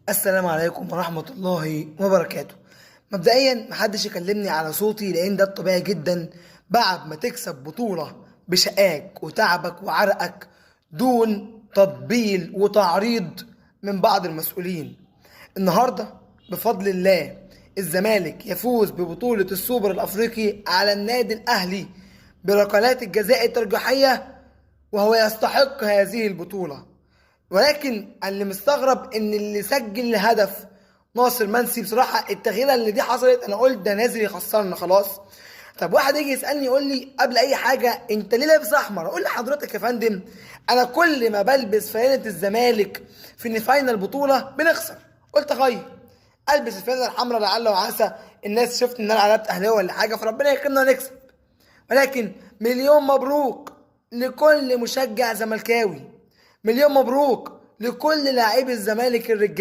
السلام عليكم ورحمة الله وبركاته. مبدئيا محدش يكلمني على صوتي لان ده الطبيعي جدا بعد ما تكسب بطولة بشقاك وتعبك وعرقك دون تطبيل وتعريض من بعض المسؤولين. النهاردة بفضل الله الزمالك يفوز ببطولة السوبر الأفريقي على النادي الأهلي بركلات الجزاء الترجيحية، وهو يستحق هذه البطولة. ولكن اللي مستغرب ان اللي سجل الهدف ناصر منسي. بصراحة التغييره اللي دي حصلت انا قلت ده نازل يخسرنا خلاص. طب واحد يجي يسالني يقول لي قبل اي حاجة انت ليه لابس احمر؟ اقول لحضرتك يا فندم انا كل ما بلبس فانله الزمالك في final بطوله بنخسر، قلت اغير البس الفانله الحمراء لعل وعسى الناس شفت ان انا قلبت اهلاوي ولا حاجة فربنا يكرمنا ونكسب. ولكن مليون مبروك لكل مشجع زملكاوي، مليون مبروك لكل لاعبي الزمالك الرجال.